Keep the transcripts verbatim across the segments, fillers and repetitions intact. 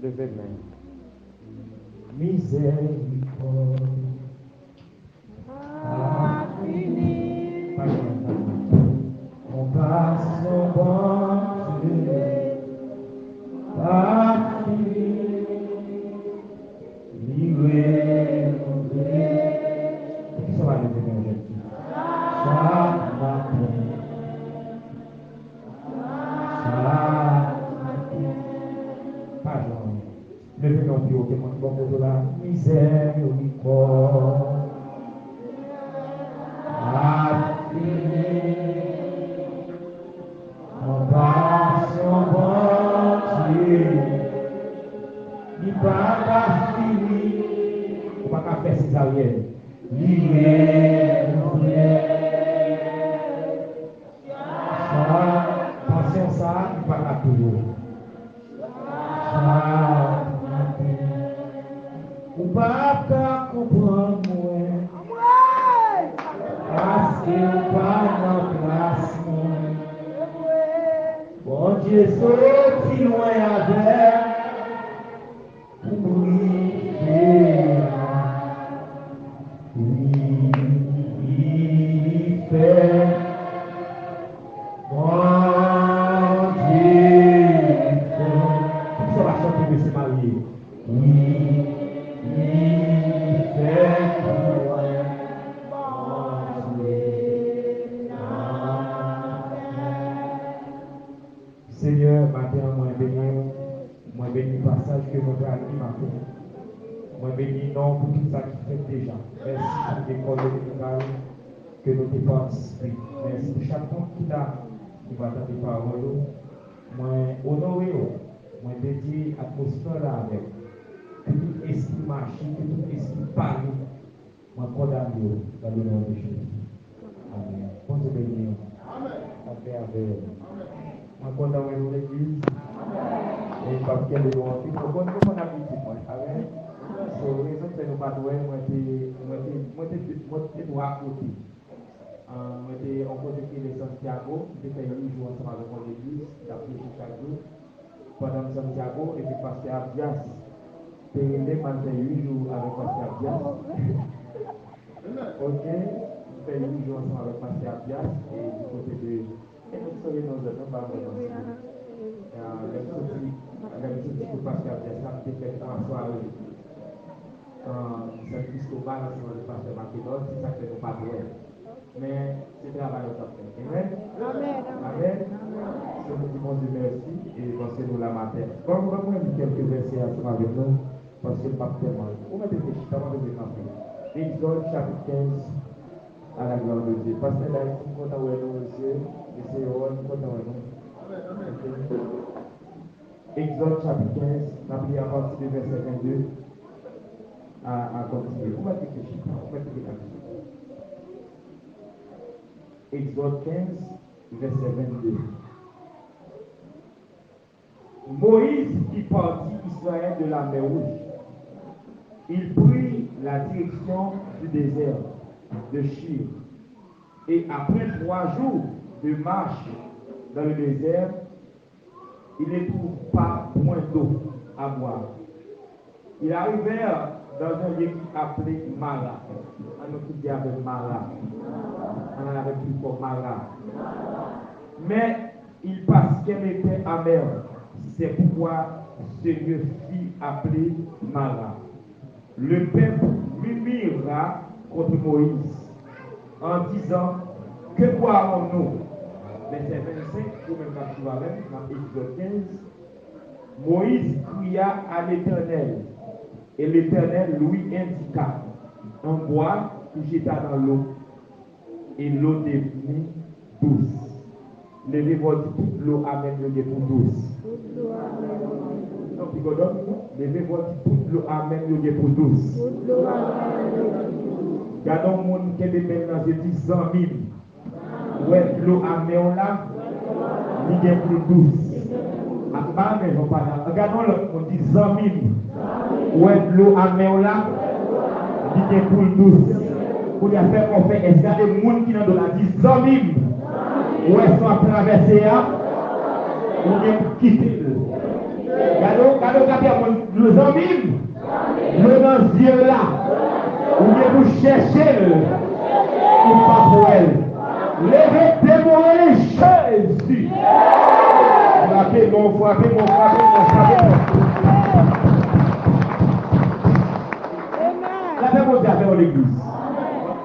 Leve men. Mizèrikòd pa fini. Pa fini. Konpasyon Bondye pa fini. Li renouvle. Poukisa w pa leve men w jodi? Chak maten. Chak maten. Pa jwenn. Leve men w pi wo ke mwen ki bò kote w la. Mizèrikòd pa fini. Konpasyon Bondye, li pa ka fini. Ou pa ka fè sezaryèn. Li renouvle. Sa, pasyon sa, li pa ka touye w. Chak maten. Ou p ap ka konprann mwen. Paske ou pa nan plas mwen. Bondye soti lwen avè m. Pou m rive la. Wi, li fè. Bondye fè. Poukisa w pa chante mesye marye? Wi, li fè pou mwen. Bondye nan fè. Senyè, maten an, mwen beni w. Mwen beni pasaj ke mwen pral li maten an. Mwen beni non w pou tout sa ki fèt deja. Mèsi pou lekòl dominical ke nou te patisipe. Mèsi pou chak moun ki la, ki va tande pawòl ou. Mwen onore w. Mwen dedye atmosfè la avè w. Ke tout espri mache, ke tout espri pale, mwen kondane yo dans le nom de Jésus. Amen. Bondye beni w. Lapè avè w. Mwen kontan wè nou legliz. E m p ap kenbe nou anpil. Mwen konn nou konn abitid mwen. Amen. So, rezon k fè nou pa t wè, mwen te, mwen te, mwen te, mwen te dwe akote. Ah, mwen te yon kote ki rele Santiago, m te fè uit jou ansanm avèk yon legliz, m t ap preche chak jou. Pandan m Santiago, epi pastè Abdias te rele m al fè uit jou avèk pastè Abdias. Ok, m fè uit jou ansanm avèk pastè Abdias, e di kote de, e nou sonje non zòt, nou pa vrèman sonje. Ah, lè m soti, lè m soti kote pastè Abdias la, m te fè twa sware. Ah, San Cristobal ansanm avèk pastè Makedòn, se sa k fè nou pa t wè. Men, se travay ou t ap fè. Amen? Amen. Amen. So, nou di Bondye mèsi, e paske nou la maten. Bon, bon, mwen li kèlke vèsè ansanm avèk nou, paske m p ap tèlman. Ou mèt rete chita, pa bezwen kanpe. Egzòd, chapit kenz, à la gloire de Dieu. Pastè David, m kontan wè nou, mesye. Mesye Yoron, m kontan wè nou. Amen, amen. Ok. Egzòd chapit kenz, n ap li apati de vèsè vennde a, a kontinye. Ou mèt rete chita, ou mèt rete chita. Egzòd kenz, vèsè vennde. Moïse fit partir Israël de la mer Rouge. Il prit la direction du désert de Chir. Et après trois jours de marche dans le désert, ils ne trouvent pas point d'eau à boire. Ils arrivèrent dans un lieu qui appelait Mara. Ann nou tout di avè m Mara. Ann al avè m pi fò Mara. Mais il parce qu'elle était amère. C'est pourquoi ce lieu fut appelé Mara. Le peuple murmura contre Moïse en disant, Que boirons-nous? Vèsè vennsenk, ou menm k ap swiv avè m, nan Egzòd kenz, Moïse cria à l'Éternel, et l'Éternel lui indiqua un bois pour jeter dans l'eau. Et l'eau devenue douce. Leve vwa w, di, tout dlo amè m yo gen pou dous. Tout dlo amè m yo gen pou dous. Non, pi gòdòm, non? Leve vwa w, di, tout dlo amè m yo gen pou dous. Tout dlo amè m yo gen pou dous. Gade yon moun, kenbe men l nan zye, di, zanmi m, wè dlo amè w la, li gen pou l dous. Ak pa men, non, pa nan. Gade yon lòt moun, di, zanmi m, wè dlo amè w la, li gen pou l dous. Kounye a fè kò fè S, gade moun ki nan do l la, di, zanmi m, ou wè sa w ap travèse a, ou gen pou kite l. Gade w, gade w, gade moun, zanmi m, yo nan zye w la, ou gen pou chèche l, ou p ap wè l. Leve demon an, Jezi! Frape non, frape non, frape non, frape non. Lapè Bondye avè w, legliz.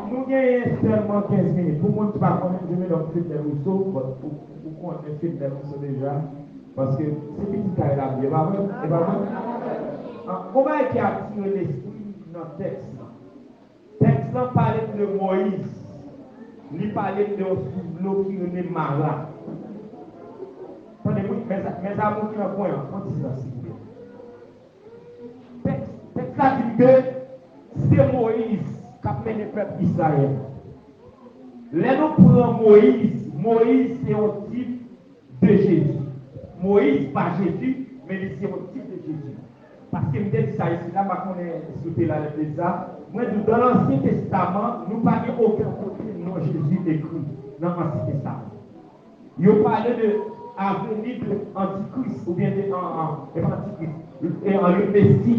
Nou genyen sèlman kenz minit. Pou moun ki pa konnen, m se Medòm Fednel Rousseau, bon, ou, ou konnen Fednel Rousseau deja, paske se pitit kay la m ye, e pa vre? E pa vre? An, yon bagay ki atire lespri m nan tèks lan. Tèks lan pale m de Moyiz. Li pale m de yon souf dlo ki rele Mara. Tande, wi, mèz-, mèzamou ki nan kwen an, pran ti silans, silvouplè. Tèks, tèks la di m ke se Moyiz k ap mennen pèp Izrayèl. Lè nou pran Moyiz, Moyiz se yon tip de Jezi. Moyiz pa Jezi, men li se yon tip de Jezi. Paske m te di sa isi la, m pa konnen si w te la lè m te di sa. Mwen di w, dan Ansyen Testaman, nou pa gen okenn kote non Jezi ekri nan Ansyen Testaman. Yo pale de aveni de Antikris, oubyen de, an, an, e pa Antikris, e, an, le Mesi,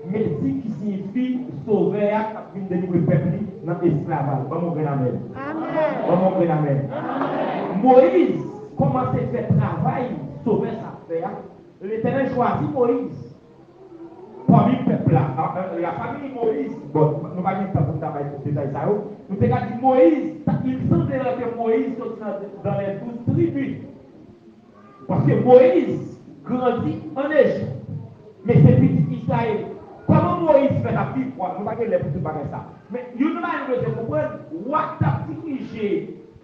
Mesi ki siyifi Sovè a k ap vin delivre pèp li nan esklavaj. Ban m yon grenn amèn. Amèn. Ban m yon grenn amèn. Amèn. Moyiz kòmanse fè travay Sovè sa ap fè a. Letènèl chwazi Moyiz pami pèp la, a, a, la famille Moïse, bon, nou pa gen tan pou n ta bay tout detay sa yo. Nou te ka di Moyiz, sa, il semblerait que Moïse soti nan, dans les douze tribus. Paske Moyiz grandi an Ejip. Men se pitit Izrayèl. Kòman Moyiz fèt ap viv? Bon, nou pa gen lè pou tout bagay sa. Men youn nan bagay nou bezwen konprann, wa k t ap dirije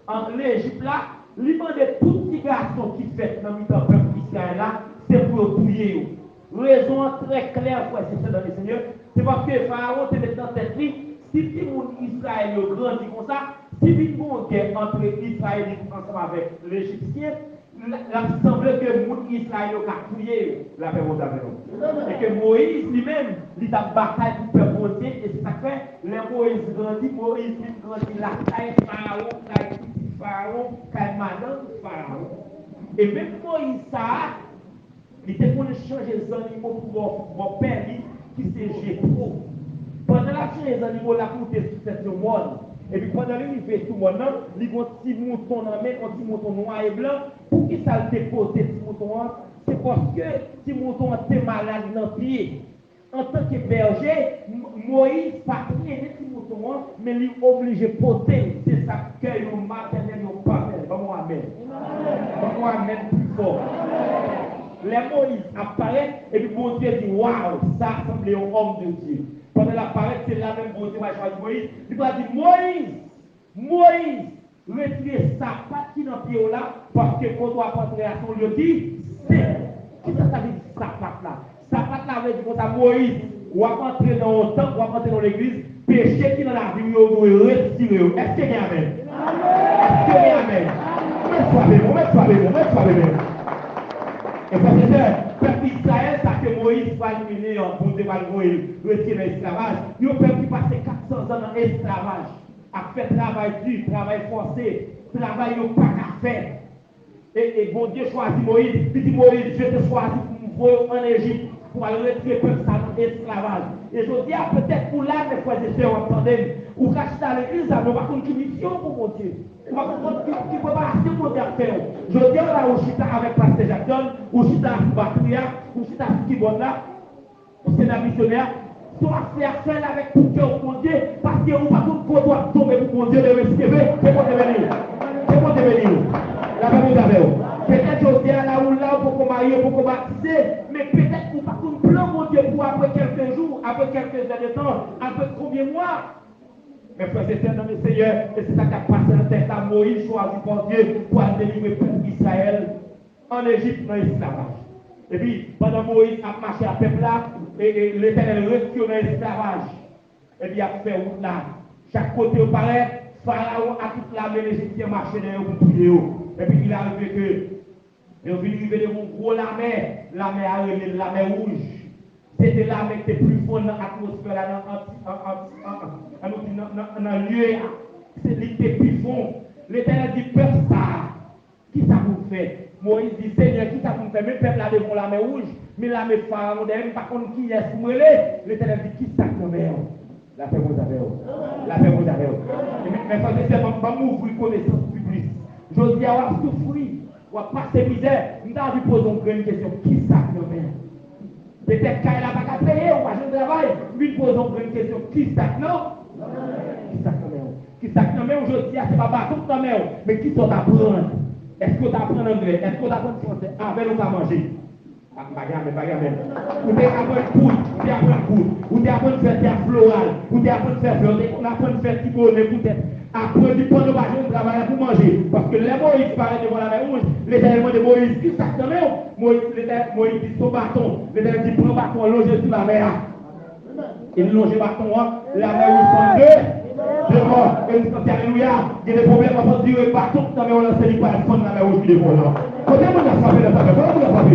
an Lejip la, li mande tout ti gason ki fèt nan mitan pèp Izrayèl la, se pou yo touye yo. Rezon an trè klè, frè e sè nan Lesenyè, se paske Farawon te met nan tèt li, si timoun Izrayèl yo grandi konsa, si vin gen yon gè ant Izrayelit ansanm avèk Lejipsyen, l, l ap sanble ke moun Izrayèl yo ka touye yo. Lapè Bondye avè nou. E ke Moyiz, li menm, li t ap batay pou pèp Bondye, e se sa k fè, lè Moyiz grandi, Moyiz vin grandi lakay Farawon, kay pitit Farawon, kay madanm Farawon. E menm Moyiz sa a, li te konn chanje zannimo pou bò, bòpè li, ki se Jetwo. Pandan l ap chanje zannimo, l ap moute sou tèt yon mòn. Epi pandan li rive sou mòn nan, li gen yon ti mouton nan men l, yon ti mouton nwa e blan. Poukisa l te pote ti mouton an? Se paske ti mouton an te malad nan pye. Antanke bèje, M-, Moyiz pa trennen ti mouton an, men li oblije pote l. Se sa k kè yon matènèl, yon patènèl. Ban m yon amèn. Ban m yon amèn pi fò. Lè Moyiz ap parèt, epi Bondye di, waw, sa sanble yon òm de Dye. Pandan l ap parèt, se la menm Bondye va chwazi Moyiz. Li va di, Moyiz, Moyiz, retire sapat ki nan pye w la, paske kote w ap antre a se yon lye ki sen. Kisa sa vle di, sapat la? Sapat la vle di konsa, Moyiz, w ap antre nan yon tanp, w ap antre nan yon legliz, peche ki nan lavi w yo, ou dwe retire yo. Èske gen amèn? Èske gen amèn? Ou mèt frape men, ou mèt frape men, ou mèt frape men. E frè e sè, pèp Izrayèl sa ke Moyiz pral mennen an, Bondye pral voye l retire nan esklavaj, yon pèp ki pase kat san zan nan esklavaj. Ap fè travay di, travay fòse, travay yo pa ka fè. E, e Bondye chwazi Moyiz, li di Moyiz, je te chwazi pou m voye w ann Ejip, pou w al retire pèp sa nan esklavaj. E jodi a, petèt ou la, men frè e sè, w ap tande m. Ou ka chita legliz la, men w pa konn ki misyon pou Bondye. Ou pa konn ki, ki preparasyon Bondye ap fè w. Jodi a, la, ou chita avèk pastè Jackson, ou chita sou batri a, ou chita sou kibòd la. Ou se nan misyonè, sa w ap fè a, fè l avèk tout kè w pou Bondye, paske ou pa konn kote w ap tonbe pou Bondye demen si Dye vle. Ke Bondye beni w. Ke Bondye beni w. Lapè Bondye avè w. Petèt jodi a la ou la, ou poko marye, ou poko batize, men petèt ou pa konn plan Bondye pou w apre kèlke jou, apre kèlke zè de tan, apre konbyen mwa. Men frè e sè nan Lesenyè, e se sa k ap pase nan tèks la, Moyiz chwazi Bondye pou al delivre pèp Izrayèl ann Ejip nan esklavaj. Epi, pandan Moyiz ap mache ak pèp la, e, e, Letènèl retire yo nan esklavaj. Epi, y ap fè wout la. Chak kote yo parèt, Farawon ak tout lame lejipsyen mache dèyè yo pou touye yo. Epi, il arrive que yo vin rive devan yon gwo lamè, lamè a rele Lamè Wouj. Se te lame ki te pi fon nan atmosfè la, nan anti, an, anti, an, an, an nou di nan, nan, nan lye a. Se li ki te pi fon. Letènèl di, pèp sa a, kisa pou m fè? Moyiz di, Senyè, kisa pou m fè? Men pèp la devan yon lamè wouj, men lame Farawon dèyè, m pa konn kiyès pou m rele. Letènèl di, kisa k nan men w? Lapè Bondye avè w. Lapè Bondye avè w. E men, men frè e sè, ban m, ban m ouvri konesans ou pi plis. Jodi a, w ap soufri, w ap pase mizè. M ta anvi poze yon grenn kesyon, kisa k nan men w? Petèt kay la pa ka peye, ou pa jwenn travay. M vin poze yon grenn kesyon, kisa k nan? Kisa k nan men w? Kisa k nan men w jodi a, se pa baton k nan men w, men kisa w t aprann? Èske w t aprann anglè? Èske w t aprann fransè? Avè l ou ka manje. Ah, m pa gen amèn, m pa gen amèn. Ou te aprann koud, ou te aprann koud, ou te aprann fè teyat floral, ou te aprann fè flè, ou te konn aprann fè ti bone poutèt. Apre di pandan w pa jwenn travay la pou manje. Paske lè Moyiz parèt devan lamè wouj, Letènèl mande Moyiz, kisa k nan men w? Moyiz, Letè-, Moyiz di, se yon baton. Letènèl di, pran baton an, lonje sou lamè a. E l lonje baton an, lamè wouj fann de, de bò. E l di, alelouya, gen de pwoblèm ap andire, baton k nan men w lan se li k pral fann lamè wouj ki devan w lan. Kote moun nan frape nan sa fè? Kote moun nan frape?